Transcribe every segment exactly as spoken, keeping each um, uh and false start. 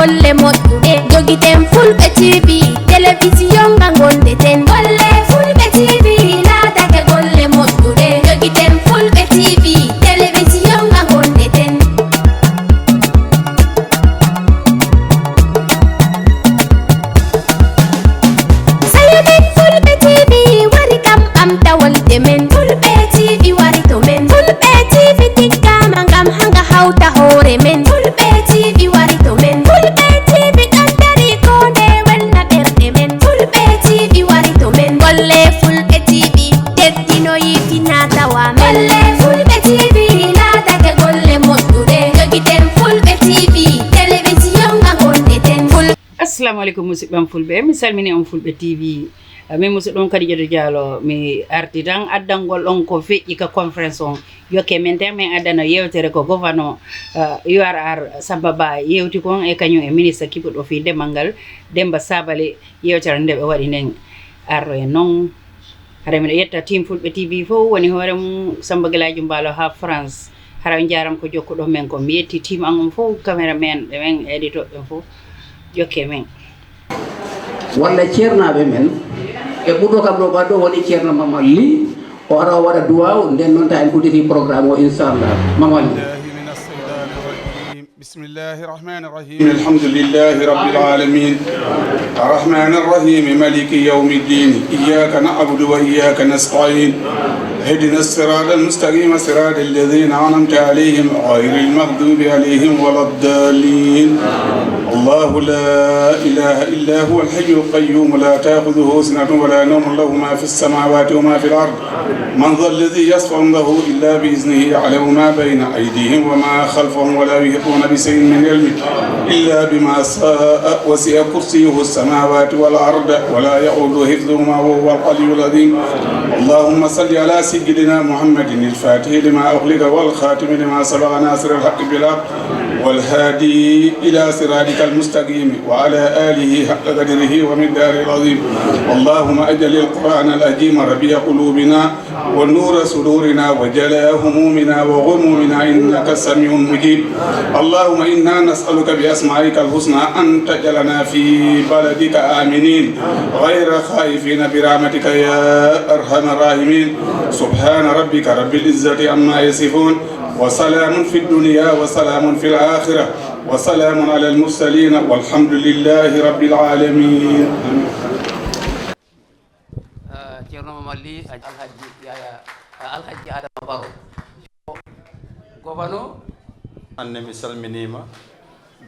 Golle moƴƴuɗe jogiten Fulɓe T V, telewisiyon nga ngonɗeten. Golle Fulɓe T V laatake golle moƴƴuɗe jogiten Fulɓe T V, telewisiyon nga ngonɗeten. Sayo men Fulɓe T V wari kam ɓamta wolde men. Fulɓe T V wari to men. Fulɓe T V tiggama ngam hanga hawta hoore men. Fulɓe T V wari to men. Fulɓe T V ɗon dari ko nde welna ɓerɗe men. Fulɓe T V wari to men. Golle Fulɓe T V teddinoyi fina tawa men. Golle Fulɓe T V laatake golle moƴƴuɗe. Jogiten Fulɓe T V, telewisiyon nga ngonɗeten. Ful- Assalamu alaikum, musidɓe am Fulɓe. Mi salmini on Fulɓe T V. Eh, min musidɗo on Kadijatou Diallo, mi arti tan addangol on ko feƴƴi ka conference on. Jokke men tan min addano yewtere ko govano, eh, U R R Samba Ba yewti kon e kañum e ministre kiɓuɗo fii demal ngal, Demba Sabali, yewtere nde ɓe waɗi nden. Arro e non, hara miɗo yetta team Fulɓe T V fof, woni hoore mum Samba Galaji Mbaalo haa France. Hara on njaarama ko jokkuɗon men kon. Mi yetti team an on fof, cameraman ɓe men, éditeur ɓen fof. Jokke men. Walla ceernaaɓe men, e ɓurɗo kam ɗo ɓaɗɗo woni Ceerno Mamal Ly, o ara o waɗa duwaaw, nden noon ta en udditi programme o, inchallah. Mamal Ly. بسم الله الرحمن الرحيم. الحمد لله رب العالمين. الرحمن الرحيم. مالك يوم الدين. إياك نعبد وإياك نستعين. اهدنا الصراط المستقيم، صراط الذين أنعمت عليهم، غير المغضوب عليهم ولا الضالين. الله لا إله إلا هو الحي القيوم، لا تأخذه سنة ولا نوم، له ما في السماوات وما في الأرض. من ذا الذي يشفع عنده إلا بإذنه، يعلم ما بين أيديهم وما خلفهم، ولا يحيطون بشيء من علمه إلا بما شاء، وسع كرسيه السماوات والأرض، ولا يؤوده حفظهما، وهو العلي العظيم. اللهم صل على سيدنا محمد الفاتح لما أغلق والخاتم لما سبق، ناصر الحق بالحق والهادي إلى صراطك المستقيم، وعلى آله حق قدره ومقداره العظيم. اللهم اجعل القرآن العظيم ربيع قلوبنا ونور صدورنا وجلاء همومنا وغمومنا إنك سميع مجيب. اللهم إنا نسألك بأسمائك الحسنى أن تجعلنا في بلدك آمنين غير خائفين برحمتك يا أرحم الراحمين. سبحان ربك رب العزة عما يصفون. وسلام في الدنيا وسلام في الآخرة وسلام على المرسلين والحمد لله رب العالمين. Ah, Ceerno Mamal Ly, Alhaji Yaya, ah, Alhaji Adama Baro. Gobano. Anne mi salminiima.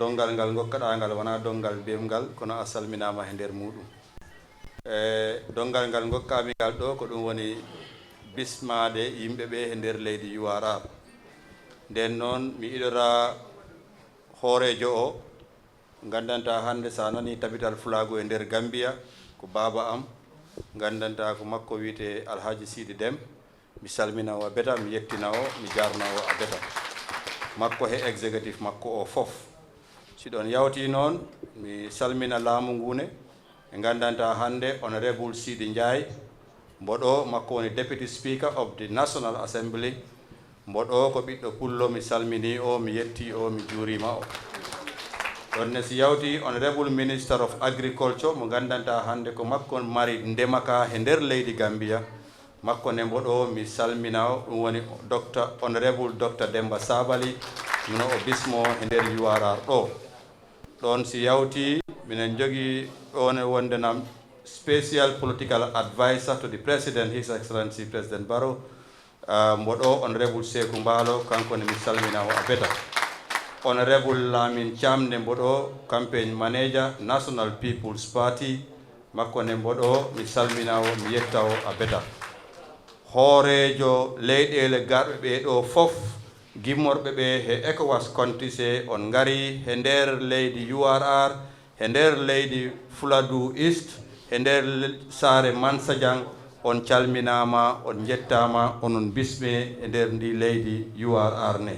Donngal ngal ngokkaɗaa ngal wonaa donngal beemngal, kono a salminaama he nder muuɗum. E donngal ngal ngokkaami ngal ɗo, ko ɗum woni bismaade yimɓe ɓe he nder leydi U R R. Nden noon, mi iɗora hooreejo o, nganndantaa hannde so a nanii tabital Fulaagu e nder Gambia, ko baaba am, nganndantaa ko makko wiyetee Alhaji Sidi Dem. Mi salmina o a beta, mi yettina o, mi jaarna o a beta. Makko he executive makko o fof. Si ɗon yawti noon, mi salmina laamu ngu ne, ɓe nganndantaa hannde Honorable Sidi Ndiaye, mbo ɗo makko woni Deputy Speaker of the National Assembly, mbo ɗo ko ɓiɗɗo pullo, mi salmini o, mi yetti o, mi juurima o. Ɗon ne si yawti Honorable Minister of Agriculture, mo nganndantaa hannde ko makko mari ndema ka he nder leydi Gambia, makko ne mbo ɗo mi salmina o, ɗum woni Docteur, Honorable Docteur Demba Sabali, mino o bismo he nder U R R ɗo. Ɗon si yawti, minen njogii ɗon e wonde nam special political advisor to the President, His Excellency President Barrow, ah, mbo ɗo Honorable Seeku Mbaalo, kanko ne mi salmina o a beta. Honorable Lamin Thiam ne mbo ɗo campaign manager National People's Party, makko ne mbo ɗo mi salmina o, mi yetta o a beta. Hooreejo leyɗeele garɓe ɓe ɗo fof, gimmorɓe ɓe he ECOWAS countries he, on ngari he nder leydi U R R, he nder leydi Fuladu East, he nder le-, saare Mansajang, on calminaama, on njettaama, onon bisme e nder ndi leydi U R R ne.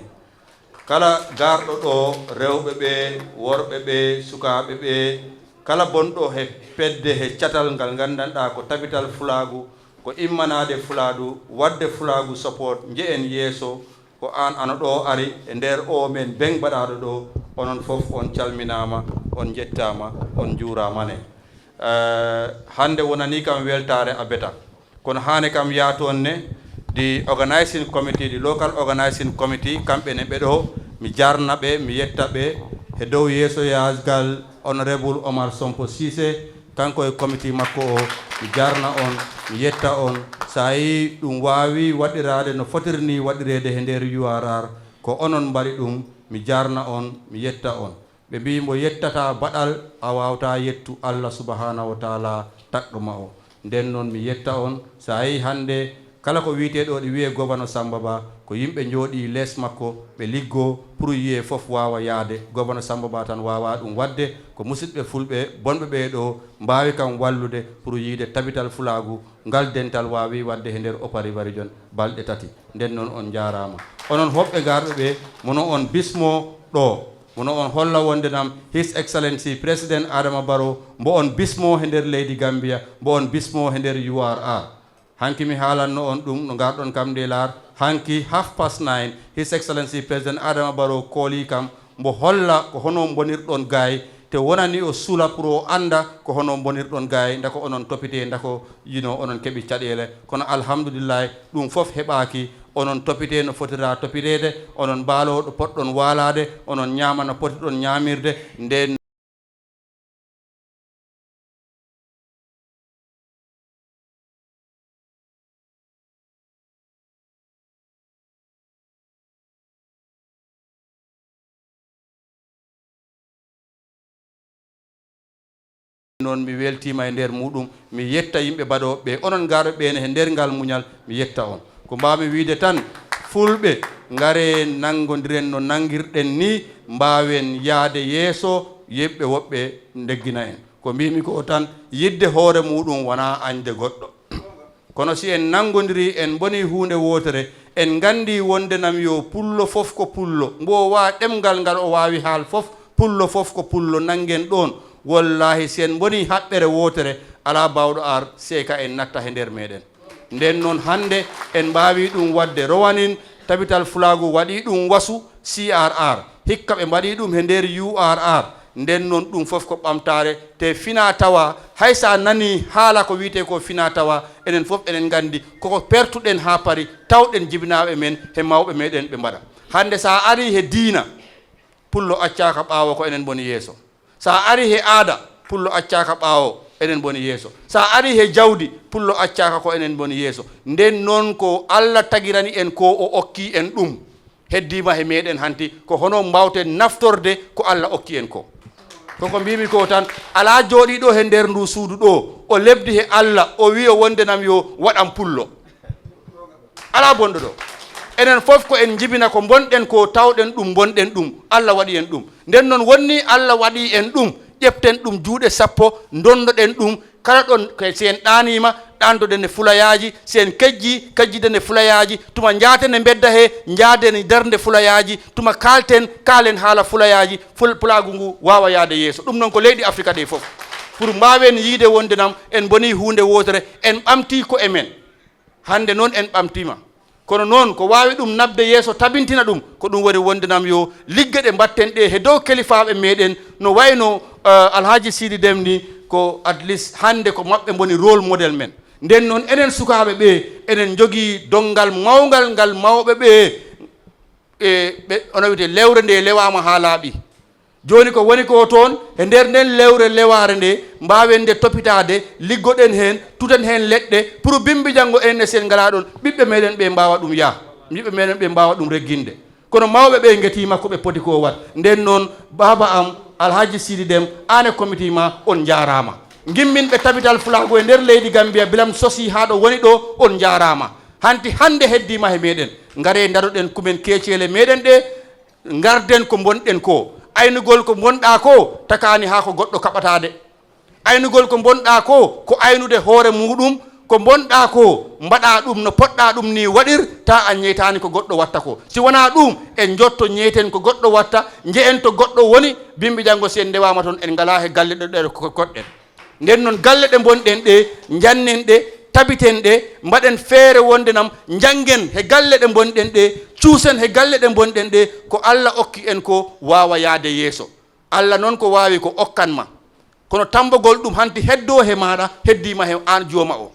Kala garɗo ɗo, rewɓe ɓe, worɓe ɓe, sukaaɓe ɓe, kala bonɗo he fedde he catal ngal nganndanɗaa ko tabital Fulaagu, ko immanaade Fuladu, waɗde Fulaagu support, njeyen yeeso, ko aan ano ɗo ari e nder o men beŋ baɗaaɗo ɗo, onon fof on calminaama, On njettaama, on njuuraama ne. Eh, hannde wonanii kam weltaare abeta. Kono haane kam yaatoon ne, the organizing committee, the local organizing committee, kamɓe ne ɓe ɗo, mi jarna ɓe, mi yetta ɓe, he dow yeesoyagal Honorable Omar Sompo Cissé, kanko e committee makko o, mi jarna on, mi yetta on. So a yii ɗum waawi waɗiraade no fotiri ni waɗireede he nder U R R, ko onon mbaɗi ɗum, mi jarna on, mi yetta on. Ɓe mbii mbo yettataa baɗal, a waawtaa yettu Allah subahanahu wa taala takɗo ma o. Nden noon mi yetta on, so a yii hannde kala ko wiyetee ɗo ɗi wiyee Gobano Samba Ba, ko yimɓe njooɗii lees makko, ɓe liggoo pour yiyee fof waawa yahde. Gobano Samba Ba tan waawaa ɗum waɗde, ko musidɓe fulɓe bonɓe ɓee ɗo mbaawi kam wallude pour yiyde tabital fulaagu, ngal dental waawi waɗde he nder Opari Barijon balɗe tati. Nden noon on njaaraama. Onon hoɓɓe garɓe ɓe, mono on bismo ɗo, mono on holla wonde nam His Excellency President Adama Barrow, mbo on bismo he nder leydi Gambia, mbo on bismo he nder U R R. Hanki mi haalanno on ɗum no ngarɗon kam nde laar, hanki half past nine, His Excellency President Adama Barrow kooli kam, mbo holla ko hono mbonirɗon gaay, te wonani o sula pour o annda ko hono mbonirɗon gaay, ndako onon topitee, ndako, you know, onon keɓi caɗeele. Kono alhamdulillahi, ɗum fof heɓaaki. Onon topitee no fotira topiteede, onon mbaaloo ɗo potɗon waalaade, onon ñaama no potiɗon ñaamirde. Nden noon mi weltiima e nder muuɗum, mi yetta yimɓe baɗooɓe ɓe, onon ngarɓe ɓeen he nder ngal muñal, mi yetta on. Ko mbaawmi wiyde tan, fulɓe, ngaree nanngondiren no nanngirɗen ni, mbaawen yahde yeeso, yeɓɓe woɓɓe ndeggina en. Ko mbiimi ko tan, yiɗde hoore muuɗum wonaa añde goɗɗo. Kono si en nanngondirii, en mbonii huunde wootere, en nganndii wonde nam yo pullo fof ko pullo, mbo waa ɗemngal ngal o waawi haal fof, pullo fof ko pullo, nanngen ɗoon. Wollaahi, si en mbonii haɓɓere wootere, alaa baawɗo ar, seeka en natta he nder meeɗen. Nden noon, hannde en mbaawii ɗum waɗde. Rowanin, Tabital Fulaagu waɗii ɗum wasu, C R R. Hikka ɓe mbaɗii ɗum he nder U R R. Nden noon, ɗum fof ko ɓamtaare, te finaa tawaa, hay so a nanii haala ko wiyetee ko finaa tawaa, enen fof eɗen nganndi koko pertuɗen haa paari, tawɗen jibinaaɓe men he mawɓe meɗen ɓe mbaɗa. Hannde so a arii he diina, pullo accaaka ɓaawo, ko enen mboni yeeso. So a arii he aada, pullo accaaka ɓaawo, enen mboni yeeso. So a arii he jawdi, pullo accaaka, ko enen mboni yeeso. Nden noon, ko Alla tagirani en ko, o okki en ɗum. Heddiima he meɗen hanti, ko hono mbaawten naftorde ko Alla okki en ko. Koko mbiimi ko tan, alaa jooɗiiɗo he nder ndu suudu ɗo, o lebdi he Alla, o wiya wonde nam yo waɗam pullo. Alaa bonɗo ɗo. Enen fof ko en njibina ko mbonɗen ko, tawɗen ɗum, mbonɗen ɗum. Alla waɗi en ɗum. Nden noon, wonnii Alla waɗi en ɗum, ƴeften ɗum juuɗe sappo, ndonndoɗen ɗum. Kala ɗon, ko si en ɗaaniima, ɗaandoɗen e fulayaaji, si en kejjii, kejjiden e fulayaaji, tuma njaaten e mbedda he, njaaden e darnde fulayaaji, tuma kaalten, kaalen haala fulayaaji, ful-, pulaagu ngu waawa yahde yeeso. Ɗum noon ko leyɗi Afrika ɗi fof. Pour mbaawen yiyde wonde nam en mbonii huunde wootere, en ɓamtii ko e men. Hannde noon en ɓamtiima. Kono noon, ko waawi ɗum naɓde yeeso, tabintina ɗum, ko ɗum woni wonde nam yo ligge ɗe mbaɗten ɗe he dow kelifaaɓe meɗen, no wayno, eh, Alhaji Sidi Dem ni, ko at least hannde ko maɓɓe mboni rôle model men. Nden noon, enen sukaaɓe ɓe, eɗen njogii donngal mawngal ngal mawɓe ɓe, e ɓe, ono wiyetee lewre nde lewaama haa laaɓi. Jooni ko woni ko toon, he nder nden lewre lewaare nde, mbaawen nde topitaade, liggoɗen heen, tuten heen leɗɗe, pour bimbi janngo enen ne, si en ngalaa ɗoon, ɓiɓɓe meɗen ɓe mbaawa ɗum yah, ɓiɓɓe meɗen ɓe mbaawa ɗum regginde. Kono mawɓe ɓe ngetiima ko ɓe poti ko waɗ. Nden noon, baaba am, Alhaji Sidi Dem, aan e comité ma, on njaaraama. Ngimminɓe Tabital Fulaagu e nder leydi Gambia, bilam sosii haa ɗo woni ɗo, on njaaraama. Hanti hannde heddiima he meɗen. Ngaree ndaroɗen kumen keeceele meɗen ɗe, ngarden ko mbonɗen ko. Aynugol ko mbonɗaa ko takaani haa ko goɗɗo kaɓataade. Aynugol ko mbonɗaa ko, ko aynude hoore muuɗum, ko mbonɗaa ko, mbaɗaa ɗum no poɗɗaa ɗum ni waɗir, taa a ñeytaani ko goɗɗo watta ko. Si wonaa ɗum, en njotto ñeyten ko goɗɗo watta, njeyen to goɗɗo woni, bimbi janngo si en ndewaama toon, en ngalaa he galle ɗo ɗe ko-, koɗɗen. Nden noon, galle ɗe mbonɗen ɗe, njannen ɗe, tabiten ɗe, mbaɗen feere wonde nam njanngen he galle ɗe mbonɗen ɗe, cuusen he galle ɗe mbonɗen ɗe, ko Alla okki en ko waawa yahde yeeso. Allah noon ko waawi ko okkan ma, kono tammbogol ɗum hanti heddoo he maaɗa, heddiima he aan jooma o.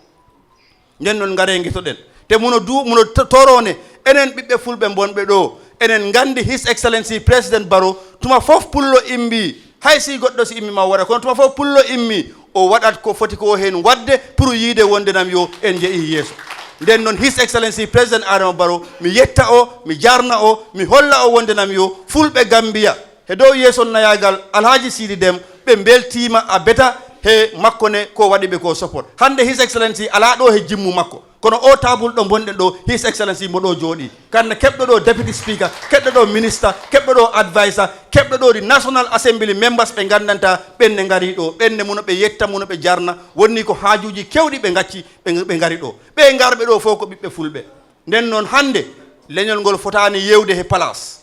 Nden noon ngaree ngesoɗen. Te muno du-, muno to-, torone, enen ɓiɓɓe fulɓe bonɓe ɗo, enen nganndi His Excellency President Barrow, tuma fof pullo immi, hay si goɗɗo si immi ma waɗa, kono tuma fof pullo immi, o waɗat ko foti ko heen waɗde pour yiide wonde nam yo en njeyii yeeso. Nden noon His Excellency President Adama Barrow, mi yetta o, mi jarna o, mi holla o wonde nam yo fulɓe Gambia, he dow yeeso nayaagal Alhaji Sidi Dem, ɓe mbeltiima a beta he makko ne ko waɗi ɓe ko support. Hannde His Excellency alaa ɗo he jimmu makko. Kono o taabul ɗo mbonɗen ɗo, His Excellency mo ɗo jooɗii. Kanna keɓɗo ɗo Deputy Speaker, keɓɗo ɗo Minister, keɓɗo ɗo Advisor, keɓɗo ɗo the National Assembly members ɓe nganndanta ɓen ne ngarii ɗo, ɓen ne muno ɓe yetta, muno ɓe jarna, wonni ko haajuuji kewɗi ɓe ngacci, ɓe, ɓe ngari ɗo. Ɓe ngarɓe ɗo fof ko ɓiɓɓe fulɓe. Nden noon hannde, leñol ngol fotaani yewde he place.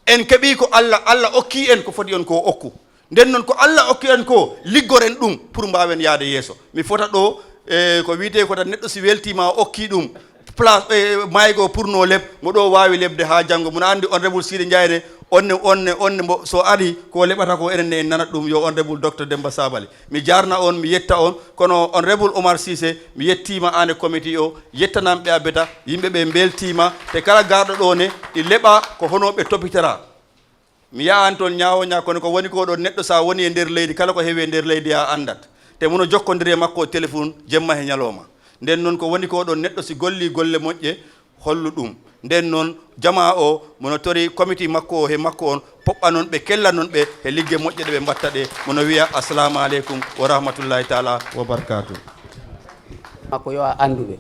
En keɓii ko Allah, Allah okkii en ko foti on ko okku. Nden noon ko Allah okkii en ko, liggoren ɗum pour mbaawen yahde yeeso. Mi fota ɗo, e, ko wiyetee ko tan neɗɗo si weltiima o okkii ɗum place, e, maaygo pour no leb, mo ɗo waawi lebde haa janngo. Mboɗo anndi Honorable Sidi Ndiaye ne, on ne, on ne, on ne mbo, so ari ko leɓata ko enen ne en nanat ɗum, yo Honorable Docteur Demba Sabali. Mi jarna on, mi yetta on, kono Honorable Omar Cissé, mi yettiima aan e committee o, yettanam ɓe a beta, yimɓe ɓe mbeltiima, te kala garɗo ɗo ne, ɗi leɓa ko hono ɓe topitara. Mi yahan toon ñaawo ñaa, kono ko woni ko ɗon neɗɗo, so a woni e nder leydi, kala ko heewi e nder leydi a anndat. Te muno jokkondiri e makko o téléphone jemma e ñalooma. Nden noon ko woni ko ɗon neɗɗo, si gollii golle moƴƴe, hollu ɗum. Nden noon, jamaa o, muno tori committee makko o, he makko on, poɓɓa noon ɓe, kella noon ɓe, he ligge moƴƴe ɗe ɓe mbatta ɗe, muno wiya, "Assalamu aleykum wa rahmatullahi taala wa barakatuh." Makko yo a anndu ɓe.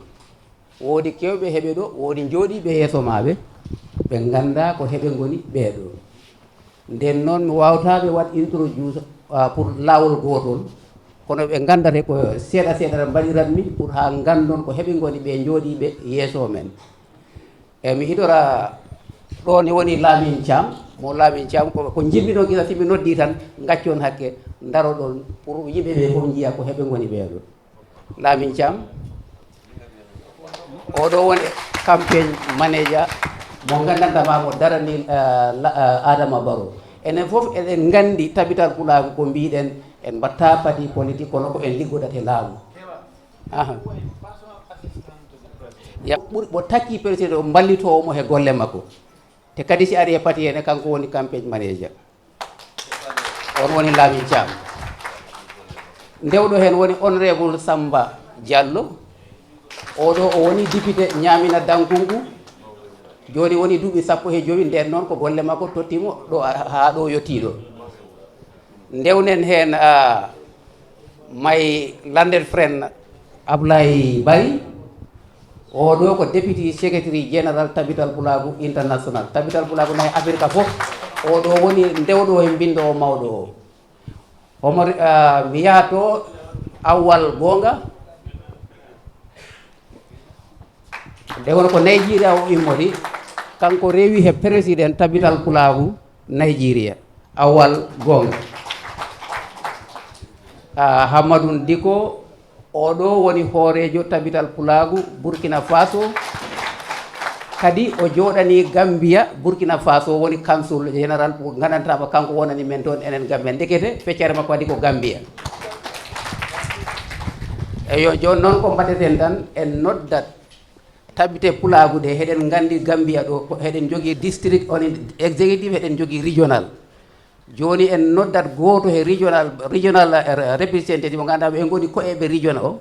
Woodi keewɓe heɓe ɗo, woodi jooɗiiɓe yeeso maaɓe, ɓe nganndaa ko heɓe ngoni ɓee ɗo. Nden noon, mi waawtaa ɓe waɗ introduce, ah, pour laawol gootol, kono ɓe nganndate ko seeɗa seeɗa tan mbaɗiranmi pour haa nganndon ko heɓe ngoni ɓe jooɗiiɓe yeeso men. E mi idora ɗo ne woni Lamin Thiam, mo Lamin Thiam ko, ko njimmi ɗon gila si mi noddi tan, ngaccon hakke, ndaroɗon pour yimɓe ɓe fof njiya ko heɓe ngoni ɓee ɗo. Lamin Thiam. Oɗo woni campaign manager mo ngandanta ma mo darani, eh, la-, eh, Adama Barrow. Enen fof eɗen nganndi Tabital Pulaagu ko mbiɗen en mbatta parti politique kono ko en liggodata e laamu. Aha. Ya ɓuri mo takki président o mballitoowo mo he golle makko. Te kadi si ari e parti ene kanko woni campaign manager. On woni Lamin Thiam. Ndewɗo heen woni Honorable Samba Diallo. Oɗo o woni député Ñaamina Dankungu. Jooni woni duuɓi sappo he jowi, nden noon ko golle makko totti mo ɗo, haa ɗo yottii ɗo. Ndewnen heen, ah, my learned friend Ablaye Bari. Oɗo ko Deputy Secretary General Tabital Pulaagu International. Tabital Pulaagu nayi Afirka fof. Oɗo woni ndewɗo he mbinndoowo mawɗo o. Omar, ah, mi yaha to Awwal Goonga. Nde won ko Nigeria o immori, kanko rewi he président Tabital Pulaagu Nigeria, Awwal Goonga. Ah, Hammadun Diko, oɗo woni hooreejo Tabital Pulaagu Burkina Faso. Kadi o jooɗani Gambia, Burkina Faso woni consul général, ko ngandanta mo kanko wonani men toon enen Gambia. Ndekete feccere makko kadi ko Gambia. Eyo, jooni noon ko mbaɗeten tan, en noddat tabite pulaagu ɗe, heɗen nganndi Gambia ɗo, ko heɗen njogii district, on executive, heɗen njogii regional. Jooni en noddat gooto he regional, regional, eh, representative mo ngannduɗaa ɓe ngoni ko e ɓe region o.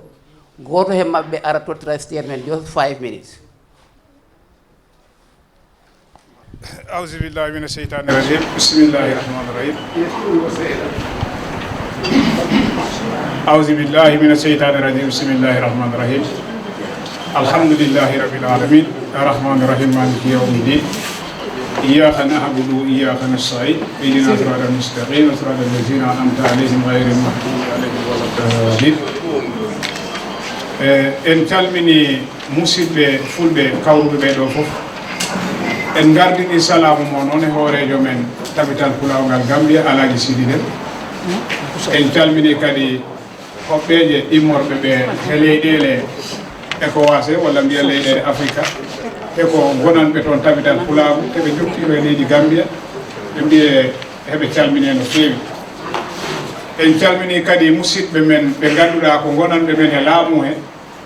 Gooto he maɓɓe ara tottira statement, just five minutes. أعوذ بالله من الشيطان الرجيم. بسم الله الرحمن الرحيم. أعوذ بالله من الشيطان الرجيم. بسم الله الرحمن الرحيم. الحمد لله رب العالمين. الرحمن الرحيم. مالك يوم الدين. إياك نعبد وإياك نستعين. اهدنا الصراط المستقيم. صراط الذين أنعمت عليهم غير المغضوب عليهم ولا الضالين. Eh, en calmini musidɓe fulɓe kawruɓe ɓe ɗo fof. En ngardini salaamu mo noon e hooreejo men Tabital Pulaagu ngal Gambia, Alhaji Sidi Dem. En calmini kadi hoɓɓeeje immorɓe ɓe he leyɗeele ECOWAS e walla mbiya leyɗeele Afrika, e ko gonanɓe toon Tabital Pulaagu, te ɓe njokkii e leydi Gambia, ɓe mbiye Heɓe calminee no feewi. En calminii kadi musidɓe men ɓe ngannduɗaa ko ngonanɓe men e laamu he,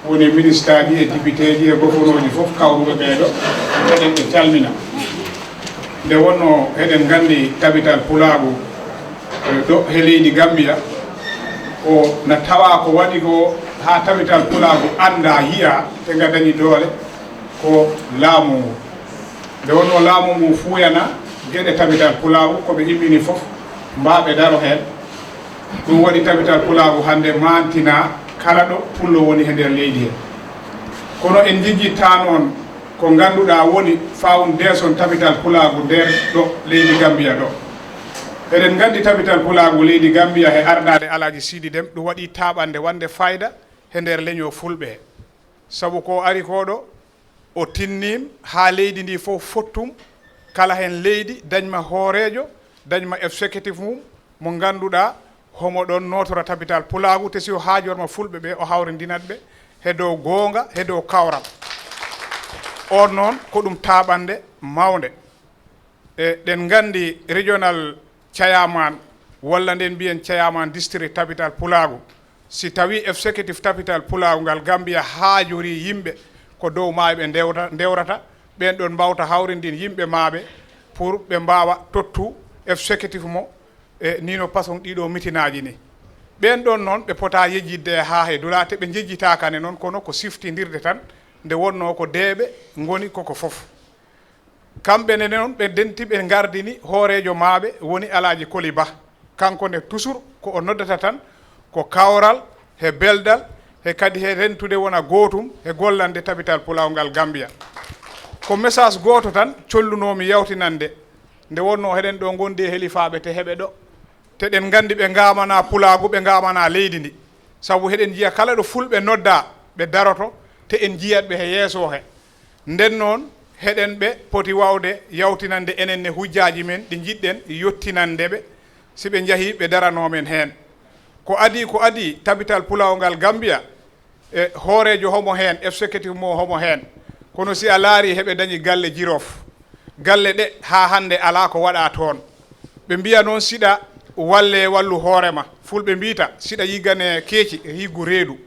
woni ministaaji e dipiteeji e gofonooji fof kawruɓe ɓee ɗo, eɗen ɓe calmina. Nde wonnoo eɗen nganndi tabital pulaagu, eh, ɗo he leydi Gambia, ko na tawa ko waɗi ko haa tabital pulaagu anndaa, yiyaa, te nga dañi doole, ko laamu ngu. Nde wonnoo laamu ngu fuuyana geɗe tabital pulaagu ko ɓe immini fof, mbaaɓe daro heen. Ɗum waɗi tabital pulaagu hannde maantinaa kala ɗo pullo woni he nder leydi he. Kono en njejjittaa noon ko ngannduɗaa woni foundation tabital pulaagu nder ɗo leydi Gambia ɗo. Eɗen nganndi tabital pulaagu leydi Gambia he ardaade Alaaji Siidi Dem, ɗum waɗi taaɓannde wonde fayda he nder leñol fulɓe he. Sabu ko ari ko ɗo, o tinniima haa leydi ndi fof fottum, kala heen leydi dañma hooreejo, dañma executive mum, mo ngannduɗaa homo ɗoon nootora tabital pulaagu, te si o haajorma fulɓe ɓe, o hawrindinat ɓe he dow goonga, he dow kawral. Oon noon ko ɗum taaɓannde mawnde. E, ɗen nganndi regional chairman, walla nden mbiyen chairman district tabital pulaagu, si tawi executive tabital pulaagu ngal Gambia haajorii yimɓe, ko dow maayɓe ndewta-, ndewrata, ɓeen ɗoon mbawta hawrindin yimɓe maaɓe pour ɓe mbaawa tottu executive mo, e, nii no façon ɗiɗo mitinaaji ni. Ɓeen ɗoon noon ɓe potaa yejjitde haa he dula, te ɓe njejjitaaka ne noon, kono ko siftindirde tan, nde wonnoo ko deeɓe ngoni koko fof. Kamɓe ne noon ɓe denti, ɓe ngardini hooreejo maaɓe woni Alaaji Koli Bah. Kanko ne toujours ko o noddata tan ko kawral he beldal, he kadi he rentude wona gootum he gollande tabital pulaagu ngal Gambia. Ko message gooto tan collunoomi yawtinande, nde wonnoo heɗen ɗo ngondi e helifaaɓe te heɓe ɗo. Te ɗen nganndi ɓe ngaamana pulaagu, ɓe ngaamana leydi ndi. Sabu heɗen njiya kala ɗo fulɓe noddaa, ɓe daroto, te en njiyat ɓe he yeeso he. Nden noon, heɗen ɓe poti waawde yawtinande enen ne hujjaaji men ɗi njiɗɗen yottinande ɓe, si ɓe njahii ɓe daranoo men heen. Ko adii, ko adii tabital pulaagu ngal Gambia, e hooreejo homo heen, executive mo homo heen. Kono si a laarii heɓe dañi galle Jirof, galle ɗe haa hannde alaa ko waɗaa toon. Ɓe mbiya noon, siɗa walle wallu hoore ma. Fulɓe mbiyta, siɗa yigane keeci, e yiggu reedu.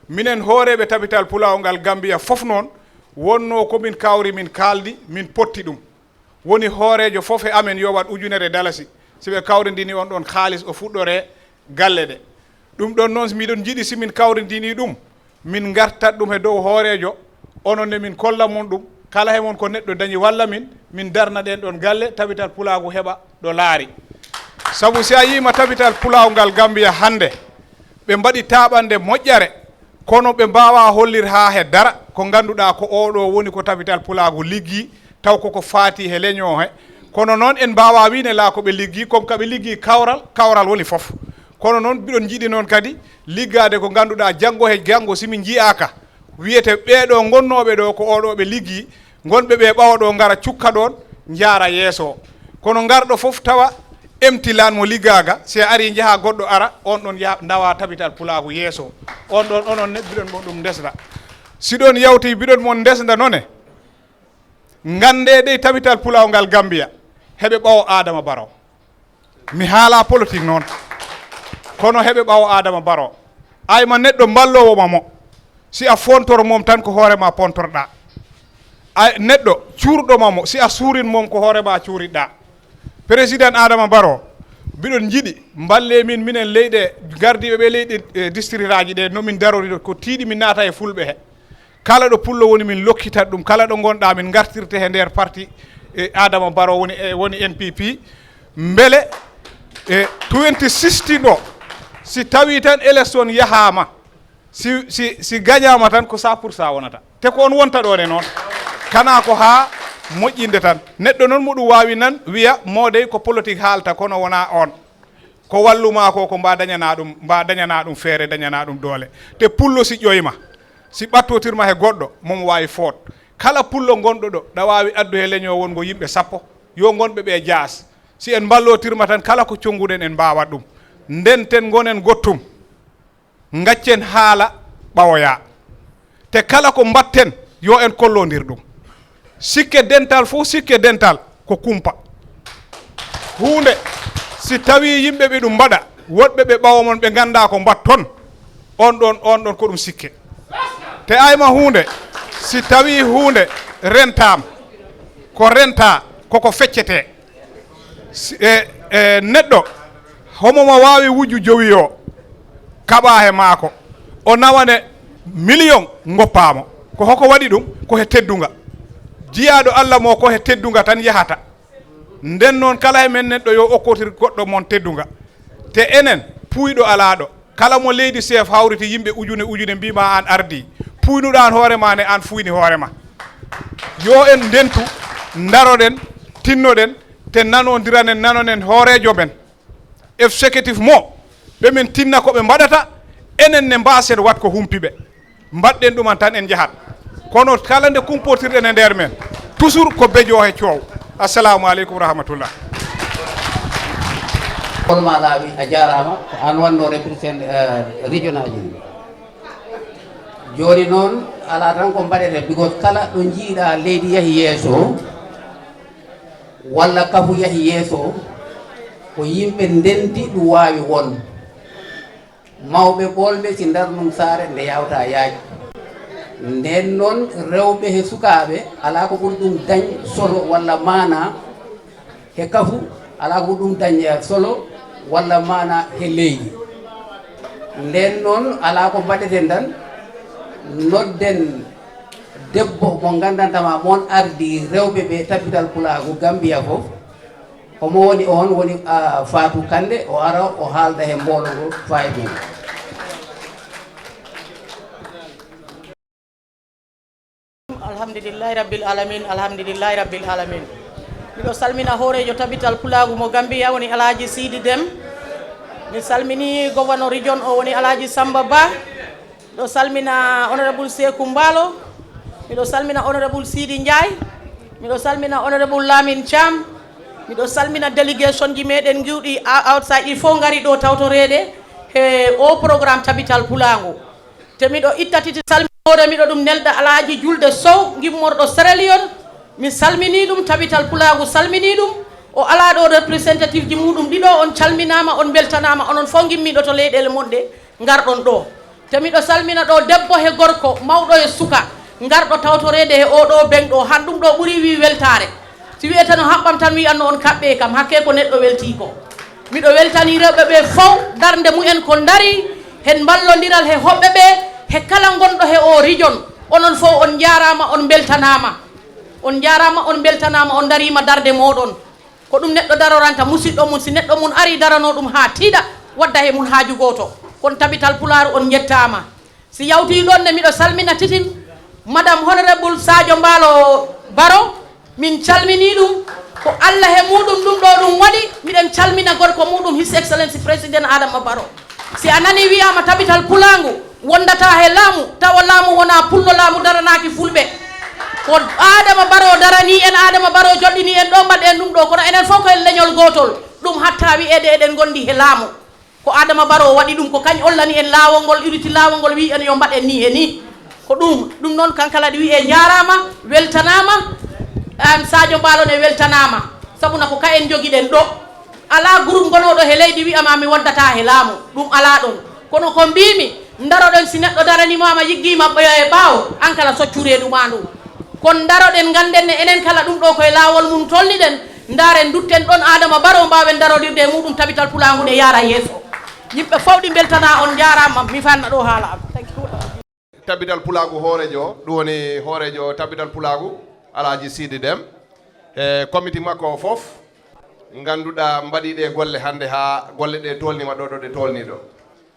Minen hooreeɓe tabital pulaagu ngal Gambia fof noon, wonnoo ko min kawri, min kaaldi, min potti ɗum. Woni hooreejo fof e amen yo waɗ ujunere dalasi. Si ɓe kawrindini on ɗon kaalis, o fuɗɗoree galle ɗe. Ɗum ɗon noon, miɗon njiɗi si min kawrindini ɗum, min ngartat ɗum he dow hooreejo, onon ne min kolla mon ɗum. Kala he mon ko neɗɗo dañi walla min, min darna ɗen ɗon galle, tabital pulaagu heɓa ɗo laari. Sabu si a yiima tabital pulaagu ngal Gambia hannde, ɓe mbaɗi taaɓannde moƴƴere, kono ɓe mbaawaa hollir haa he dara ko ngannduɗaa ko oo ɗoo woni ko tabital pulaagu liggii, taw koko faati he leño he. Kono noon en mbaawaa wiine laa ko ɓe liggii, comme ka ɓe liggii kawral, kawral woni fof. Kono noon mbiɗon njiɗi noon kadi liggaade ko ngannduɗaa janngo he janngo si min njiyaaka, wiyete ɓee ɗoo ngonnooɓe ɗoo ko oo ɗoo ɓe liggii, ngonɓe ɓe ɓawo ɗoo ngara cukka ɗoon, njaara yeeso. Kono ngarɗo fof tawa emtilaan mo liggaaga, si a arii njahaa goɗɗo ara, on ɗon yaha ndawa tabital pulaagu yeeso. On ɗon onon ne mbiɗon mo ɗum ndesda. Si ɗon yawti mbiɗon mon ndesda noon e nganndee dey tabital pulaagu ngal Gambia, heɓe ɓawo Adama Barrow. Mi haalaa politik noon, kono heɓe ɓawo Adama Barrow. Ay ma neɗɗo mballoowo ma mo, si a fontor mom tan ko hoore ma pontorɗaa. Ay neɗɗo cuurɗo ma mo, si a suurin mom ko hoore ma cuuritɗaa. Président Adama Barrow, mbiɗon njiɗi mballee min, minen leyɗe gardiiɓe ɓe leyɗe, e, district aji ɗe, no min darori ɗo, ko tiiɗi min naata e fulɓe he. Kala ɗo pullo woni, min lokkitat ɗum. Kala ɗo ngonɗaa, min ngartirte he nder parti, e, Adama Barrow woni, e, woni N P P. Mbele, e, twenty sixteen ɗo, si tawii tan élection yahaama, si, si, si gañaama tan, ko cent pour cent wonata. Te ko on wonta ɗoon e noon. Kana ko haa moƴƴinde tan. Neɗɗo noon mo ɗum waawi nan, wiya, moodey ko politik haalta, kono wonaa oon. Ko wallu maa ko, ko mba dañanaa ɗum, mba dañanaa ɗum feere, dañanaa ɗum doole. Te pullo si ƴoyma, si ɓattotirma he goɗɗo, momo waawi foot. Kala pullo ngonɗo ɗo, ɗa waawi addu he leño wongo yimɓe sappo, yo ngonɓe ɓe jaas. Si en mballotirma tan, kala ko connguɗen, en mbaawat ɗum. Ndenten, ngonen gottum. Ngaccen haala ɓawoya. Te kala ko mbatten, yo en kollondir ɗum. Sikke dental fof, sikke dental ko kumpa. Huunde, Si tawii yimɓe ɓe ɗum mbaɗa, woɗɓe ɓe ɓawo mon ɓe nganndaa ko mbatton, on ɗon, on ɗon ko ɗum sikke. Te ayma huunde, si tawii huunde rentaama, ko rentaa, koko feccetee. Si, e, e, neɗɗo, homo ma waawi wujju jowi o, kaɓa he maako, o nawane miliyon ngoppaamo. Ko hoko waɗi ɗum? Ko he teddunga. Jiyaaɗo Alla mo ko he teddunga tan yahata. Nden noon, kala e men neɗɗo yo okkotir goɗɗo mon teddunga. Te enen, puuyɗo alaaɗo, kala mo leydi chef hawriti yimɓe ujune ujune mbiima aan ardii, puuynuɗo aan hoore ma ne aan fuuyni hoore ma. Yo en ndentu, ndaroɗen, tinnoɗen, te nanondiranen, nanonen hooreejo men. Executive mo, ɓe min tinna ko ɓe mbaɗata, enen ne mbaasen waɗ ko humpi ɓe. Mbaɗɗen ɗum an tan en njahat. Kono kala nde kumpotirɗen e nder men, toujours ko bejo he coow. Assalamu aleykum wa rahmatullah. Kono ma laaɓi, a jaaraama, ko aan wannoo represent, eh, region aji ɗi. Jooni noon, alaa tan ko mbaɗetee, because kala ɗo njiiɗaa leydi yahi yeeso, walla kafu yahi yeeso, ko yimɓe ndenndi ɗum waawi won. Mawɓe ɓoolɓe si ndarnum saare nde yawta yaaj. Ndeen noon, rewɓe he sukaaɓe, alaa ko ɓuri ɗum dañ solo walla maanaa he kafu, alaa ko ɓuri ɗum dañ solo walla maanaa he leydi. Ndeen noon, alaa ko mbaɗeten tan, nodden debbo mo nganndantama mon ardi rewɓe ɓe Tabital Pulaagu Gambiya fof. Homo woni oon? Woni, ah, Fatou Kande, o ara, o haalda he mboolo ngo fayda mum. Alhamdulillahi rabbil alamin, alhamdulillahi rabbil alamin. Miɗo salmina hooreejo Tabital Pulaagu mo Gambiya, woni Alhaji Sidi Dem. Mi salmini governor region o, woni Alhaji Samba Ba. Miɗo salmina honorable Seku Mbaalo. Miɗo salmina honorable Sidi Ndiaye. Miɗo salmina honorable Lamin Thiam. Miɗo salmina délégation ji meɗen ngiwɗi a- outside ɗi fof ngari ɗo tawtoreede he o programme Tabital Pulaagu. Te miɗo itta titi salminoore, miɗo ɗum nelda Alhaji Julde Sow, gimmorɗo Sierra Leone. Mi salmini ɗum, Tabital Pulaagu salmini ɗum. O alaa ɗo representative ji muɗum ɗiɗo, on calminaama, on mbeltanaama, onon fof ngimmiɗo to leyɗeele mon ɗe, ngarɗon ɗo. Te miɗo salmina ɗo debbo he gorko, mawɗo e suka, ngarɗo tawtoreede he oo ɗo beŋ ɗo, han ɗum ɗo ɓuri wi weltaare. Si wiyete no haɓɓam tan, wiyan no on kaɓɓe kam, hakke ko neɗɗo weltii ko. Miɗo weltanii rewɓe ɓe fow, darnde mumen ko ndarii, heen mballondiral he hoɓɓe ɓe, he kala ngonɗo he oo region. Onon fow on njaaraama, on mbeltanaama. On njaaraama, on mbeltanaama, on ndariima darnde mooɗon. Ko ɗum neɗɗo daroranta musiɗɗo mum, si neɗɗo mum arii daranoo ɗum haa tiiɗa, wadda he mum haaju gooto. Kono Tabital Pulaaru, on njettaama. Si yawtii ɗoon ne, miɗo salmina titin Madame Honorable Sadio Mbaalo Baro, min calminii ɗum. Ko Alla he muuɗum ɗum ɗo ɗum waɗi. Miɗen calmina gorko muuɗum, His Excellency President Adama Baro. Si a nanii wiyaama Tabital Pulaagu, wondataa he laamu, tawa laamu wonaa pullo, laamu daranaaki fulɓe. Ko Adama Baro daranii en, Adama Baro joɗɗinii en ɗo, mbaɗi en ɗum ɗo, kono enen fof ko en leñol gootol. Ɗum hatta wiyeede eɗen ngondi he laamu. Ko Adama Baro waɗi ɗum, ko kañ ollani en laawol ngol, iriti laawol ngol, wii en yo mbaɗen nii e nii. Ko ɗum, ɗum noon, kan kala ɗi wiyee njaaraama, weltanaama. Aan Sadio Mbaalo ne weltanaama, sabu na ko ka en njogiɗen ɗo. Alaa groupe ngonooɗo he leydi wiyamaa mi wondataa he laamu, ɗum alaa ɗoon. Kono ko mbiimi, ndaroɗen, si neɗɗo daranimaama, yiggiima ɓe- e ɓaawo, aan kala soccuree ɗumaa ndu. Kono ndaroɗen, ngannden ne enen kala ɗum ɗo koye laawol mum tolniɗen, ndaaren, ndutten ɗoon Adama Baro, mbaawen darodirde e muuɗum Tabital Pulaagu nde yaara yeeso. Yimɓe fow ɗi mbeltanaa, on njaaraama, mi fanna ɗo haala am. Thank you. Tabital Pulaagu hooreejo, ɗum woni hooreejo Tabital Pulaagu, Alhaji Sidi Dem, e committee makko o fof, ngannduɗaa mbaɗii ɗe golle hannde haa golle ɗe tolniima ɗo, ɗo ɗe tolnii ɗo.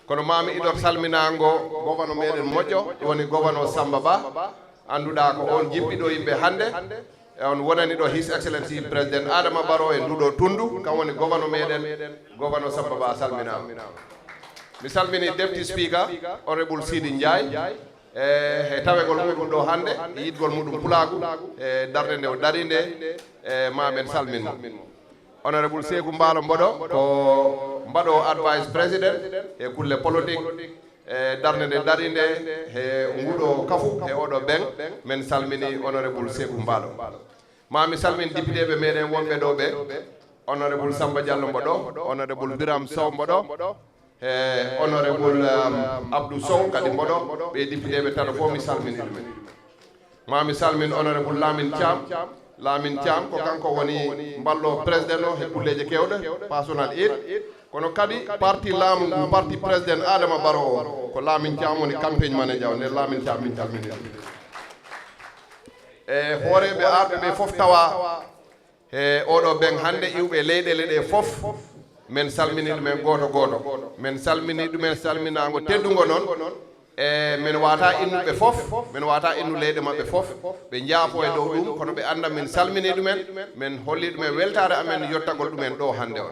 Kono maa mi ido salminaango gobano meɗen moƴƴo, woni gobano Samba Ba, annduɗaa ko on jippiɗo yimɓe hannde, e on wonani ɗo His Excellency President Adama Baro e nduɗo tundu, kam woni gobano meɗen, gobano Samba Ba salminaama. Mi salmini Deputy Speaker, Honorable Sidi Ndiaye, e he tawegol muɗum ɗo hannde, e yiɗgol muɗum pulaagu, e darnde nde o dari nde, e ma men salmin mo. Honorable Seku Mbaalo Mboɗo ko mbaɗo advice president e kulle politique, e darnde nde dari nde he nguɗo kafu he oɗo beŋ, men salmini Honorable Seku Mbaalo. Ma mi salmin député ɓe meɗen wonɓe ɗo ɓe, Honorable Samba Diallo mboɗo, Honorable Biram Sow mboɗo, e Honorable, um, Abdou Sow kadi mboɗo, ɓe député ɓe tato fof mi salmini ɗumen. Ma mi salmin Honorable Lamine Thiam. Lamine Thiam ko kanko woni mballo président o he kulleeje kewɗe, personal aide. Kono kadi parti laamu ngu, parti président Adama Barrow o, ko Lamine Thiam woni campagne manager o. Nde Lamine Thiam min calmini ɗum. E hooreeɓe arɓe ɓe fof tawa he oɗo ben hannde iwɓe leyɗeele ɗe fof, men salmini ɗumen gooto gooto. Men salmini ɗumen salminaango teddungo noon. E men wata innuɓe fof, men wata innu leyɗe maɓɓe fof. Ɓe njaafo e dow ɗum, kono ɓe annda men salmini ɗumen, men holli ɗumen weltaare amen yottagol ɗumen ɗo hannde o.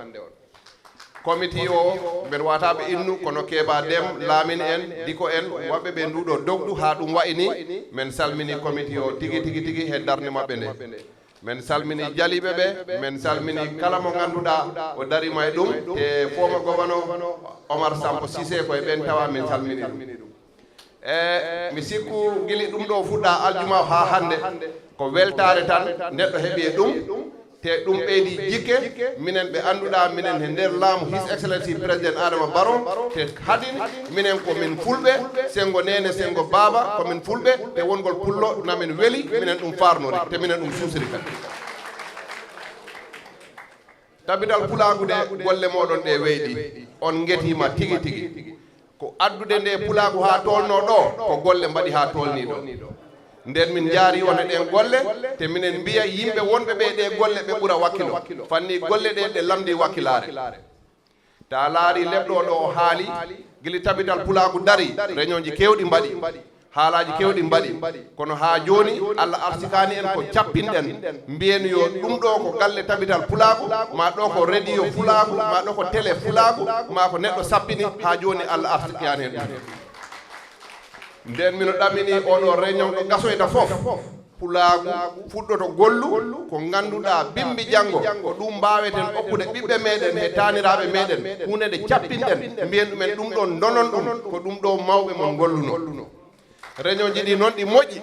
Committee o, men wata ɓe innu, kono Keeba Dem, Laamin en, Diko en, waɓɓe ɓe nduɗo dogdu ha ɗum wayi ni, men salmini committee o tigi, tigi, tigi he darnde maɓɓe nde. Men salmini jaliɓe ɓe, men salmini kala mo ngannduɗaa o darima e ɗum, te former governor Omar Sampo Cissé ko e ɓen tawa men salmini ɗum. E mi sikku gili ɗum ɗo fuɗɗa aljuma o ha hannde, ko weltaare tan neɗɗo heɓi e ɗum, te ɗum ɓeydi jikke, minen ɓe annduɗaa minen he nder laamu His Excellency Président Adama Barrow, te hadin minen ko min fulɓe, senngo neene, senngo baaba, ko min fulɓe, te wongol pullo na min weli, minen ɗum farnori, te minen ɗum suusiri kadi. Tabital Pulaagu de, golle mooɗon ɗe weyɗi, on ngetiima tigi tigi. Ko addude nde pulaagu haa toolnoo ɗo, ko golle mbaɗi haa toolnii ɗo. Nden min njaari on e ɗen golle, te minen mbiya yimɓe wonɓe ɓe ɗe golle ɓe ɓura wakkilo. Fanni golle ɗe ɗe lamndii wakkilaare. Ta laari leɓɗo ɗo o haali, gili tabital pulaagu dari, reñooji keewɗi mbaɗi, haalaaji keewɗi mbaɗi. Kono haa jooni, Allah arsikaani en ko cappinɗen, mbiyen yo ɗum ɗo ko galle tabital pulaagu, ma ɗo ko radio pulaagu, ma ɗo ko télé pulaagu, ma ko neɗɗo sappini, haa jooni Allah arsikaani en ɗum. Nden mino ɗamini oɗo réunion ɗo gasoyta fof, pulaagu fuɗɗoto gollu, ko ngannduɗaa bimbi janngo, ko ɗum mbaaweten okkude ɓiɓɓe meɗen e taaniraaɓe meɗen, huunde nde cappinɗen, mbiyen ɗumen ɗum ɗon ndonon ɗum, ko ɗum ɗo mawɓe mon ngolluno. Réunion ji ɗi noon ɗi moƴƴi,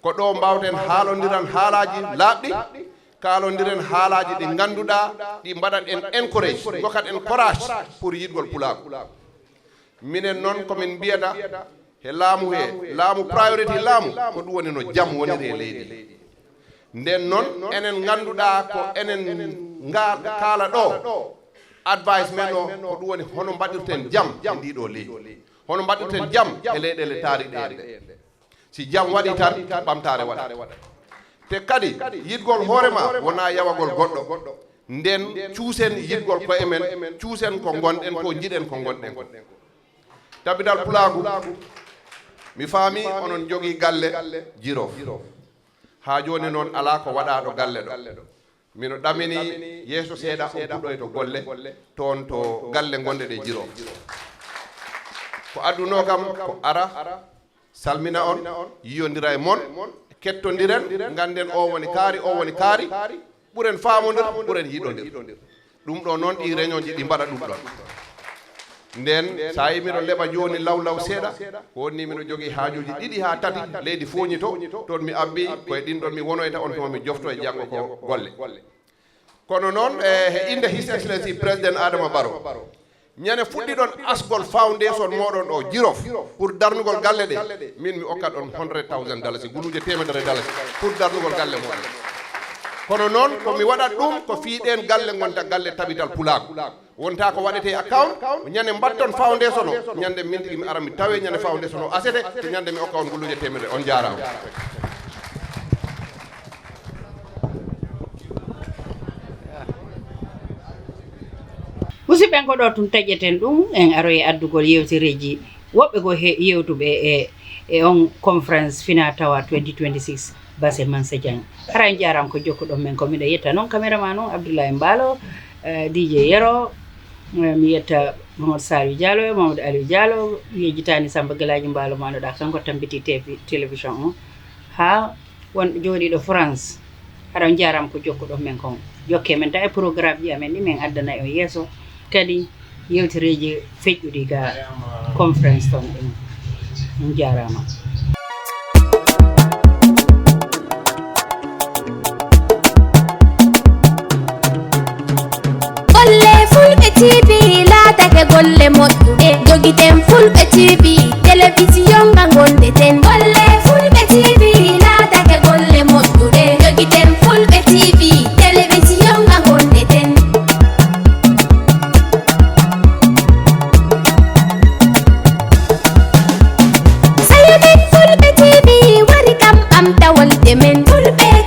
ko ɗo mbaawten haalondiran haalaaji laaɓɗi, kaalondiren haalaaji ɗi ngannduɗaa, ɗi mbaɗat en encourage, ngokkat en courage pour yiɗgol pulaagu. Minen noon ko min mbiyata he laamu he, laamu priority laamu, ko ɗum woni no jam woniri e leydi. Nden noon, enen ngannduɗaa ko enen ngal-, kaala ɗo, advice men o, ko ɗum woni hono mbaɗirten jam e ndiɗo leydi. Hono mbaɗirten jam e leyɗeele taariɗe en ɗe. Si jam waɗi tan, ɓamtaare waɗat. Te kadi, yiɗgol hoore ma wonaa yawagol goɗɗo. Nden cuusen yiɗgol koye men, cuusen ko ngonɗen ko, njiɗen ko ngonɗen ko. Tabital Pulaagu, mi faami onon njogii galle Jirof. Haa jooni noon alaa ko waɗaaɗo galle ɗo. Mino ɗamini yeeso seeɗa on puɗɗoyto golle toon to galle ngonɗe ɗe Jirof. Ko adduno kam ko ara, salmina on, yiyondira e mon, kettondiren, ngannden o woni kaari, o woni kaari, ɓuren faamondir, ɓuren yiɗondir. Ɗum ɗo noon ɗi réunion ji ɗi mbaɗa ɗum ɗon. Nden, so a yi miɗo leɓa jooni law law seeɗa, ko woni miɗo jogii haajuuji ɗiɗi haa tati, leydi Fuuñi to, toon mi abbi, ko e ɗin ɗon mi wonoyta on tuma mi jofto e janngo ko golle. Kono noon, e, he innde His Excellency Président Adama Barrow, ñande fuɗɗiɗon asgol foundation mooɗon o Jirof pour darnugol galle ɗe, min mi okkat on hundred thousand dalasi, guluuje teemedere dalasi pour darnugol galle mooɗon. Kono noon, ko mi waɗat ɗum ko fii ɗeen galle ngonta galle tabital pulaagu. Wonta ko waɗetee account, ñande mbatton foundation o, ñande min tigi mi ara mi tawe ñande foundation o asete, te ñande mi okka on guluuje teemedere. On njaaraama. Musidɓe, ko ɗo tun taƴeten ɗum, en aroyi addugol yewtereeji woɓɓe goo he yewtuɓe e, e on conférence fina tawa twenty twenty-six Basse Mansa Dieng. Hara en jaaraama ko jokkuɗon men ko. Miɗo yetta noon caméraman on Abdoulaye Mbaalo, eh, D J Yero, eh, mi yetta Mamadou Saliou Diallo e Mamadou Aliou Diallo, mi yejjitaani Samba Gelaaji Mbaalo mo annduɗaa kanko tampiti tefi-, télévision on. Haa won jooɗiiɗo France, haɗa on jaaraama ko jokkuɗon men kon. Jokke men tan e programme ji amen ɗi men addana on yeeso. Kadi yewtereeji feƴƴuɗi ga conférence ton ɗin. On jaaraama. Golle moƴƴuɗe jogiten fulɓe T V.